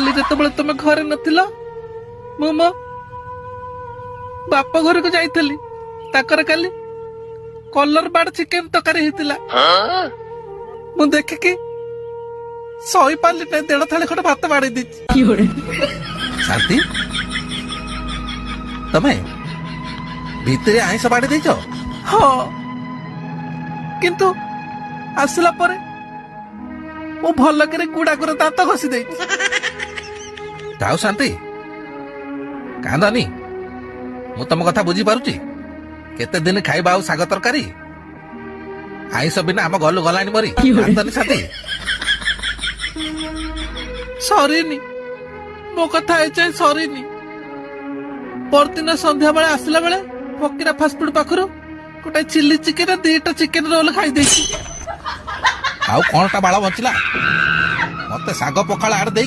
କାଲି ଯେତେବେଳେ ତମେ ଘରେ ନଥିଲ, ମୁଁ ମୋ ବାପ ଘରକୁ ଯାଇଥିଲି। ତାଙ୍କର କାଲି କଲର ବାର୍ଡ ଚିକେନ ତରକାରୀ ହେଇଥିଲା। ମୁଁ ଦେଖିକି ସହି ପାରିଲି ନାହିଁ, ଦେଢ ଥାଳି ଖଣ୍ଡେ ଭାତ ବାଡେଇ ଦେଇଛି। ଶାନ୍ତି, ତମେ ଭିତରେ ଆଇଁଷ ବାଡେଇ ଦେଇଛ? ହଁ, କିନ୍ତୁ ଆସିଲା ପରେ ମୁଁ ଭଲ କରି ଗୁଡାକୁର ଦାନ୍ତ ଘଷି ଦେଇଛି। ଯାଉ ଶାନ୍ତି, କାନ୍ଦନି। ମୁଁ ତମ କଥା ବୁଝିପାରୁଛି। କେତେ ଦିନ ଖାଇବା ଆଉ ଶାଗ ତରକାରୀ? ଆଇଁଷ ବିନା ଆମ ଗଲୁ ଗଲାଣି ମରି। କାନ୍ଦନି ଶାନ୍ତି। ସରିନି ମୋ କଥା, ଏଯାଏଁ ସରିନି। ପରଦିନ ସନ୍ଧ୍ୟା ବେଳେ ଆସିଲା ବେଳେ ଫକିରା ଫାଷ୍ଟଫୁଡ ପାଖରୁ ଗୋଟେ ଚିଲି ଚିକେନ, 2ଟା ଚିକେନ ରୋଲ ଖାଇ ଦେଇଛି। ଆଉ କଣଟା ବାଳ ବଞ୍ଚିଲା? ମତେ ଶାଗ ପଖାଳ ଆଡେ ଦେଇକି